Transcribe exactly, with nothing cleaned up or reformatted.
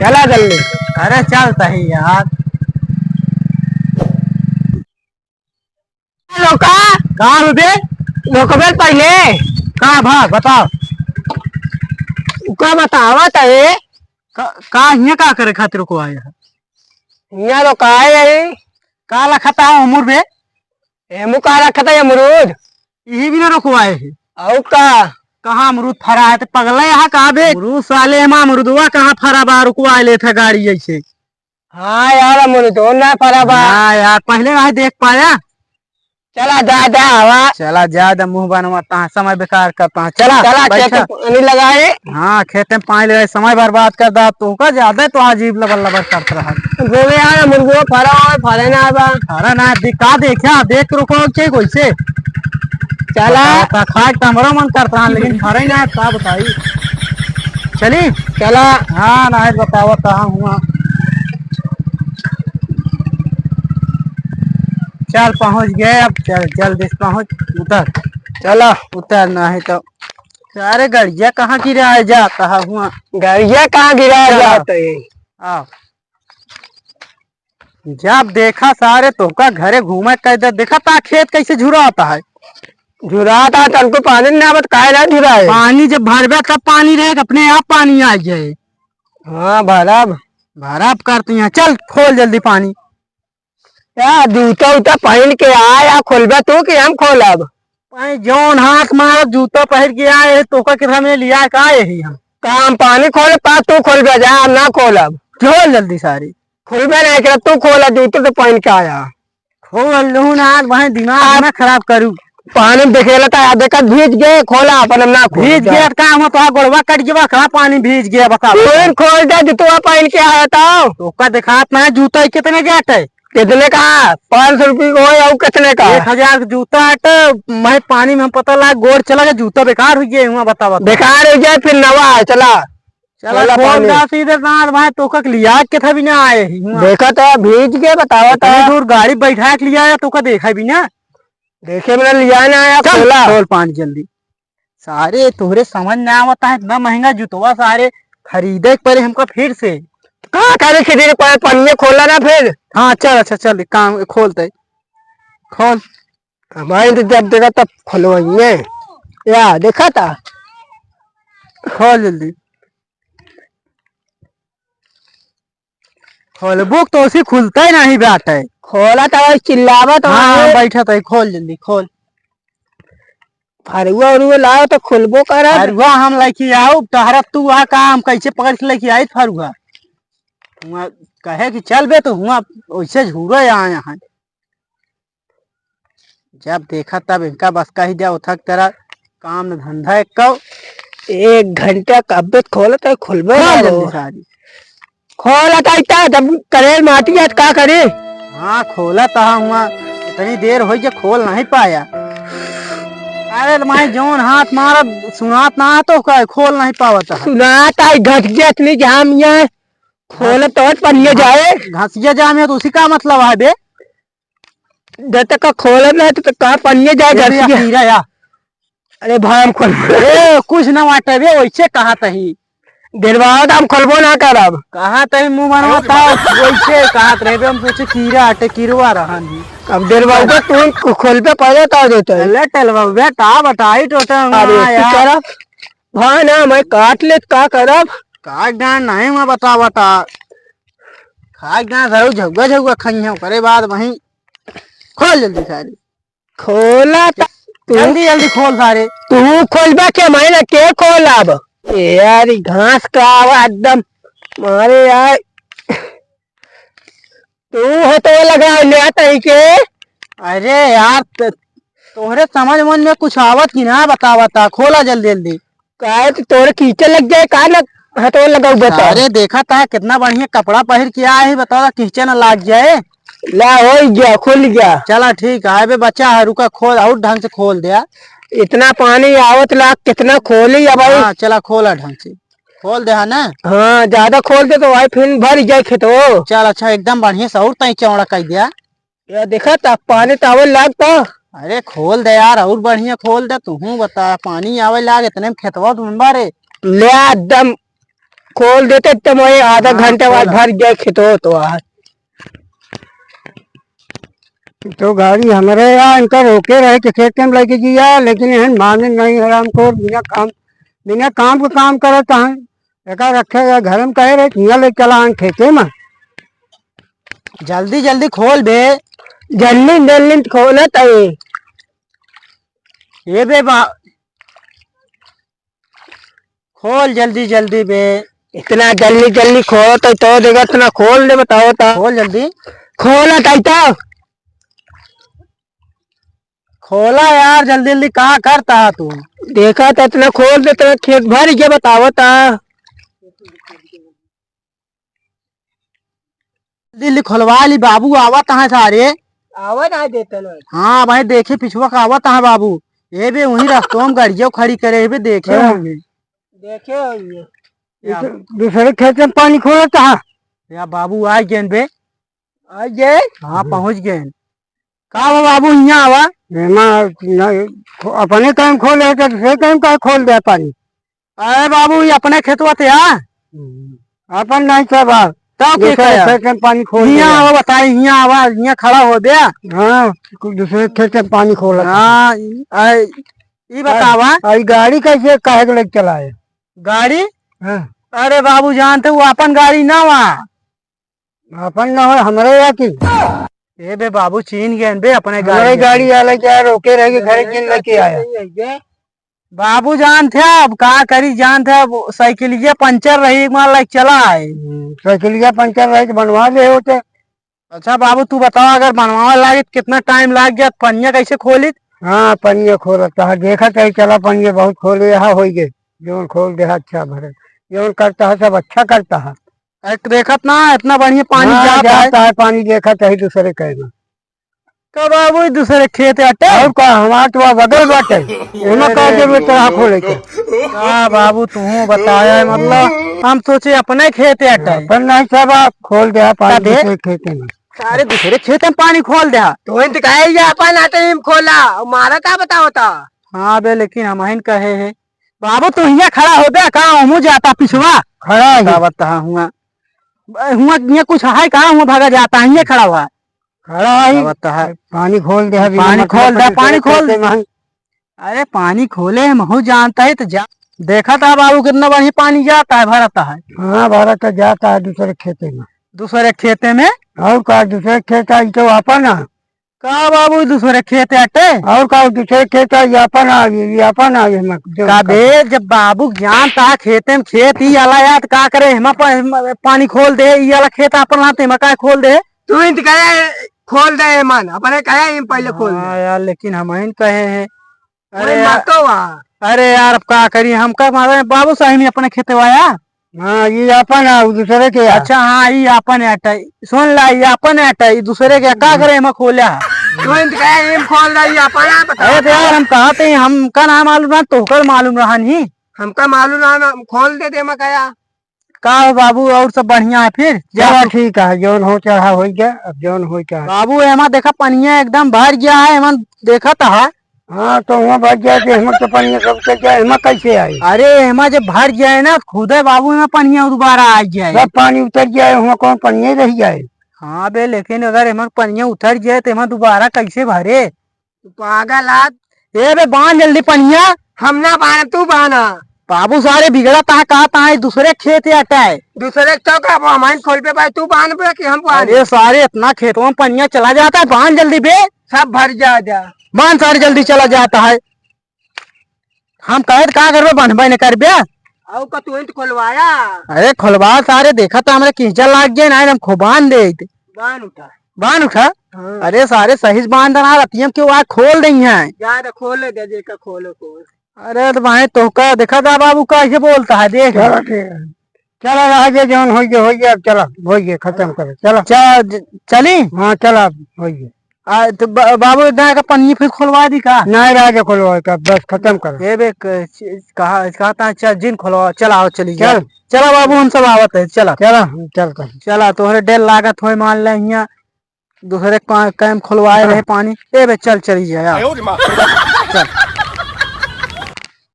चला जल्दी। अरे चल तही यार। लोका। का हो बे? लोकबे पहिले। का भा, बताओ। का बतावा तहे? का, का हियाँ का करे खातिर को आया है? हियाँ लोका आए है। का लखता हो अमरूद बे? एमू का लखता है अमरूद? यही भी ना रुकवाए है। अउ का? कहाँ अमरूद फरा है? तो पगला यहाँ कहाँ बे? अमरूद साले, एमा अमरूदवा कहाँ फरा बा? रुकवा लेत है गाड़ी ऐसे। हाँ यार, अमरूदो ना फरा बा। हाँ यार, पहिले नहीं देख पाया। चला जा, जा, हवा। चला जा, जा, मुँह बनवाता है, समय बेकार करता है। चला, चला, बैठा। खेत में पानी लगाए। हाँ, खेत में पानी लगाए, समय बर्बाद कर दा। तोका ज्यादा तो अजीब लबर लबर करत रहा। बोले यार, अमरूदो फरा हो, फरे ना बा। फरा ना, दिखा दे क्या? देख के रुको, के कैसे? चला। बताओ, तो खाए तो हमरो मन करत रहा, लेकिन फरे ना, का बताई? चली? चला। हाँ, ना है, बतावा कहाँ हुआ? चल, पहुँच गए, अब चल, जल्दी से पहुँच, उतर। चला। उतर, नहीं तो। अरे, गड़िया कहाँ गिरा है, जा, कहाँ हुआ? गड़िया कहाँ गिरा है, चला। जात है? आओ। जब देखा सारे तोहका घरे घूमे कह दे, देखा ता खेत कैसे झुराता है। झुराता है, तनको पानी ना आवत, काहे ना झुराए? पानी जब भरबे तब पानी रहे, अपने आप पानी आ जाए। हाँ, भरब। भरब करती हैं, चल खोल जल्दी पानी। या जूता उता पहिन के आ, या खोलबे तू कि हम खोलब? भाई जौन हाथ मारब, जूता पहिर के आए, तोका के सामने लिया का यही हम? का हम पानी खोले पा, तू खोलबे जा, हम ना खोलब। खोल जल्दी सारी। खोलबे नहीं करब, तू खोला, जूता तो पहिन के आया। खोल लूँ ना, आज भाई दिमाग आप ना खराब करू। पानी में देखेला ता, देखा भीज गए, खोला अपन, हम ना खोलब, भीज जा। गया का, हम तो गोड़वा कट गया का, पानी भीज गया, बता। तू खोल दे, जूता पहिन के आया था। तोका दिखात ना है, जूता कितने के आटे? कितने का? पाँच सौ रुपये को है, और कितने का? एक हजार के जूता है, तो मैं पानी में हम पता लगा, गोड़ चला गया, जूता बेकार हो गया, हुआ बता, बता। बेकार हो जाए, फिर नवा है, चला। चला, चला, खोल पानी। दा सीधे दांत भाई, तो कक लिया के था भी ना आए ही, हुआ। देखा तो भीज के बतावा इतनी था। दूर गाड़ी बैठा के लिया है, तो का देखा भी ना। देखे बिना लिया ना आया, चल, खोला। खोल पानी जल्दी। सारे तोहरे समझ ना आवता है, इतना महंगा जूतवा सारे खरीदे के पड़े हमका फिर से। का करे खरीदे के पड़े, पन्ने खोला ना फिर। हाँ, चल, अच्छा, चल, काम खोलते, खोल। हमारे तो जब देखा तब खोलवाइए। या, देखा था? खोल जल्दी। खोलबो तो उसी खुलता ही नहीं बाटे। खोला था, वही चिल्लावा तो हाँ, है। बैठा था, खोल जल्दी, खोल। फरुआ उरुआ लाओ तो खोलबो करब। फरुआ हम लेके आओ, तहरा तू आ काम कैसे पकड़ के लेके आई फरुआ? हुआ कहे कि चल बे तो हुआ वैसे झूरो आए हैं। जब देखा तब इनका बस का ही दिया उठक तेरा काम न धंधा एक कौ। एक घंटा का अब्बे खोलत है, खोलबे खोल ना जल्दी हो। सारी। खोलत है इतना, जब करेल माटी है तो का करी? हाँ, खोलत है हुआ, इतनी देर होई जे खोल नहीं पाया। अरे तो माई जौन हाथ मारब सुनात ना है तो का खोल नहीं पावत है। सुनात है, घट गया इतनी जाम ये। खोलत तो पनिया जाए। घसिया जाम है तो उसी का मतलब है बे? जब तक का खोलत ना तो का पनिया जाए ये भी घसिया। अखीरा या। अरे भाई हम खोल। ए, कुछ ना वाटे बे, वैसे कहा तही। डेरवावत हम खोलबो ना करब। कहा तही मुंह बनवा था, वैसे कहा रहे बे, हम सोचे कीड़ा हटे, किरवा रहन ही। अब डेरवावत तू खोलबे पहले तो देते। ले टलवा बे, ता बताई टोटा अरे, हुआ तू यार। करब? भाई ना, मैं काट लेत का करब? काट डाल नहीं हुआ बता बता। काट डाल जरूर झुग्गा झुग्गा खाई है, ओकरे बाद वहीं खोल जल्दी सारी। खोला त तू। जल्दी जल्दी खोल सारे। तू खोलबा के मैं ना के खोलब? ए यार, ई घास का आवा एकदम। मारे यार। तू हो तो लगा ले तही के। अरे यार, त-, तोहरे समझ मन में कुछ आवत कि ना, बता, बता, खोला जल्दी जल्दी। काहे तो तोरे कीचड़ लग जाए, का ना हथवा लगाऊ बता। अरे देखा था कितना बढ़िया कपड़ा पहिर के आए ही, बतावा कीचड़ ना लाग जाए। ला, हो गया, खुल गया। चला ठीक है, अबे बच्चा है, रुका, खोल, और ढंग से खोल दे। इतना पानी आवत ला, कितना खोली अब भाई? हाँ, चला खोला ढंग से, खोल दे है ना। हाँ, ज्यादा खोल दे तो भाई फिर भर जाए खेतो। चल अच्छा, एकदम बढ़िया से और तई चौड़ा कर दिया। या देखा ता पानी तो आवे लागता। अरे खोल दे यार, और बढ़िया खोल दे, तू बता, पानी आवे लाग इतने में खेतवा तो बनबा रे। ले एकदम खोल देते तो मैं आधा हाँ, घंटा बाद खोला। भर गया खेतो तो आज। तो गाड़ी हमरे यहाँ इनका रोके रहे कि खेते में लेके जिया, लेकिन यहन माने नहीं हरामखोर, बिना काम, बिना काम के काम करत हैं। एका रखे घर में कहे रहे, हियाँ ले चला आन खेते में। जल्दी जल्दी खोल बे। जल्दी जल्दी खोलत है। ये बे बा-, खोल जल्दी जल्दी बे। इतना जल्दी जल्दी खोलत है तो देखा इतना खोल दे बताओ तो। खोल जल्दी। खोलत है तो। खोला यार जल्दी जल्दी, का करता है तू? देखा तो इतना खोल दे, इतना खेत भर के बताओ तो। जल्दी खोलवा ली, बाबू आवत हैं सारे। आवत है देते ना। हाँ भाई, देखे पिछुआ का आवत है बाबू। ये भी वहीं रस्तों में गाड़ियों खड़ी करे, ये भी देखे हाँ। होंगे। देखे होंगे। या इस दूसरे खेत में पानी खोलता है। या बाबू आ गए बे। आ गए? हाँ, हम्म। पहुँच गए। का हो बाबू, हियाँ आवा। एमा नहीं, खो-, अपने टाइम खोले है तो दूसरे टाइम का खोल दे पानी? अरे बाबू, ये अपने खेतवा ते आ। हम्म। अपन नहीं सब आ। तब के दूसरे कहा? खेत में पानी खोल हियाँ दिया। आवा, बताई, हियाँ आवा, हियाँ खड़ा हो बे। हाँ, कुछ दूसरे खेत में पानी खोला था। हाँ, ई, आ, ई बतावा। आ, ई गाड़ी कैसे, काहे के लेके चला है? गाड़ी? हाँ। अरे बाबू, जानते वो अपन गाड़ी ना वा। अपन ना हो, हमरे या की? ए बे बाबू, चीन गए बे अपने हमरे गाड़ी में। गाड़ी वाला क्या रोके रह के घरे चीन लेके आया। बाबू जानत है, अब का करी, जानत है, अब साइकिलिया पंचर रही, एक बार लाइक चला है। हम्म, साइकिलिया पंचर रही तो बनवा ले होते। अच्छा बाबू, तू बताओ, अगर बनवावे लागे तो कितना टाइम लाग जात, पनिया कैसे खोलित? हाँ, पनिया खोलत है, देखत है, चला पनिया बहुत खोले, यहाँ होई गए, जौन खोल दे, अच्छा भरे, जौन करता है, सब अच्छा करता है। अरे, देखत ना, इतना बढ़िया पानी हाँ, जात है। जाता है पानी, देखत है, दूसरे कहना। का बाबू, ई दूसरे खेत अटे? और का, हमार तो बगल बाटे। एमा का अरे। जरूरत रहा खोले के? का बाबू, तू बताया है, मतलब, हम सोचे अपने खेत अटे। अपन नहीं सब आप खोल दे, आप का आज दे? दूसरे खेत में। सारे दूसरे खेत में पानी खोल दे। तो इन तो कहे, "ये अपन अटे, हम खोला।" और मारा का बताओ ता? हाँ बे, लेकिन हम ही कहे है। बाबू, तू हियाँ खड़ा हो बे, का हमू जाता पिछवा? खड़ा है। का बता हुआ? हुआ, ये कुछ है का? हुआ भागा जाता है, ये खड़ा हुआ। खड़ा है। का बता है? पानी खोल दे, अभी पानी मत खोल दे, मत पानी खोल। खेते में। अरे, पानी खोले, हम हूँ जानता है तो जा। देखा था बाबू, कितना बढ़िया पानी जाता है, भरता है। हाँ, भरता जाता है दूसरे खेते में। दूसरे खेते में? और का, दूसरे खेत आई तो आपन है। का बाबू, दूसरे खेत अटे? और का, दूसरे खेत आई, आपन आ, ये आपन आ, ये मत, जो का का। बे, जब बाबू जानता है खेते में खेत ही आला यार, तो का करे, हम पा-, पानी खोल दे, ये वाला खेत आपन लाते, हम का खोल दे? तू ही तो कहे, खोल दे, मन, अपने कहे, हम पहले खोल दे। हाँ यार, लेकिन हम ही कहे हैं। अरे अरे यार, मतो वा। अरे यार, अब का करी, हम का मारे बाबू साहब ने अपने खेते वाया। हाँ, ये आपन है, वो दूसरे के है। अच्छा, हाँ, ये आपन है, अटै। सुन ला, ये आपन है, अटै, ये दूसरे के, का करे, एमा खोला है। तू इनका एम खोल रहा, ये आपन है, बता। अरे तो यार, हम कहा थे, हमका ना मालूम रहा, तोहका मालूम रहा नहीं। हमका मालूम रहा, हम खोल देते, मैं कहा। का हो बाबू, और सब बढ़िया है फिर? चलो ठीक है, जौन हो चढ़ा हो गया, अब जौन हो क्या। बाबू, एमा देखा पनिया एकदम भर गया है, एमा देखा तो है। हाँ, तो हुआँ भर गया तो एमा तो पनिया सब उतर गया, एमा कैसे आई? अरे, एमा जब भर गया है ना, खुदे बाबू एमा पनिया दोबारा आ गया है। सब पानी उतर गया है, हुआँ कौन पनिया रह गया है? हाँ बे, लेकिन अगर एमा पनिया उतर गया है, तो एमा दोबारा कैसे भरे? तू पागल आद। ए बे, बांध जल्दी पनिया। हम ना बांध, तू बांधा। बाबू सारे बिगड़ा ता, कहा ता है, दूसरे खेत है अटै। दूसरे चौका, वो हमारे खोल पे भाई, तू बांध बे कि हम बांध? अरे सारे, इतना खेतवा में पनिया चला जाता है, बांध जल्दी बे। सब भर जा, जा। बांध सारे, जल्दी चला जाता है। हम कहे तो का करबे, बांधबे न करबे। आओ का तू इंत खोलवाया? अरे खोलवा सारे, देखा तो हमरे कीचड़ लाग गए ना, हम खो बांध दे। बांध उठा। बांध उठा? हाँ। अरे सारे सही से बांध ना, रतियम क्यों आ खोल रही हैं। जा रे, खोले दे, जे का खोलो खोल। अरे तो भाई, तोहका देखा था बाबू, कैसे बोलता है, देख। चलो ठीक है, चलो रह गए, जौन हो गए, हो गए, अब चलो, हो गए, खत्म करो, चलो। चा-, ज-, चली? हाँ, चलो, अब हो गए। आ, तो ब-, बाबू, इतना का पन्नी फिर खोलवा दी का? नहीं, रह गए, खोलवा का, बस, खत्म करो। ये बे, क-, च-, कहा, कहा था, चल, जिन खोलवा, चला, आओ, चली जा। चल। चला बाबू, हम सब आवत है, चला। चला, हम चलते हैं। चला, तोहरे डेर लागत होए, मान ले, हियाँ दूसरे पा-, कैम खोलवाए रहे पानी। ए बे, चल, चली जा यार। आयो रे माँ। चल।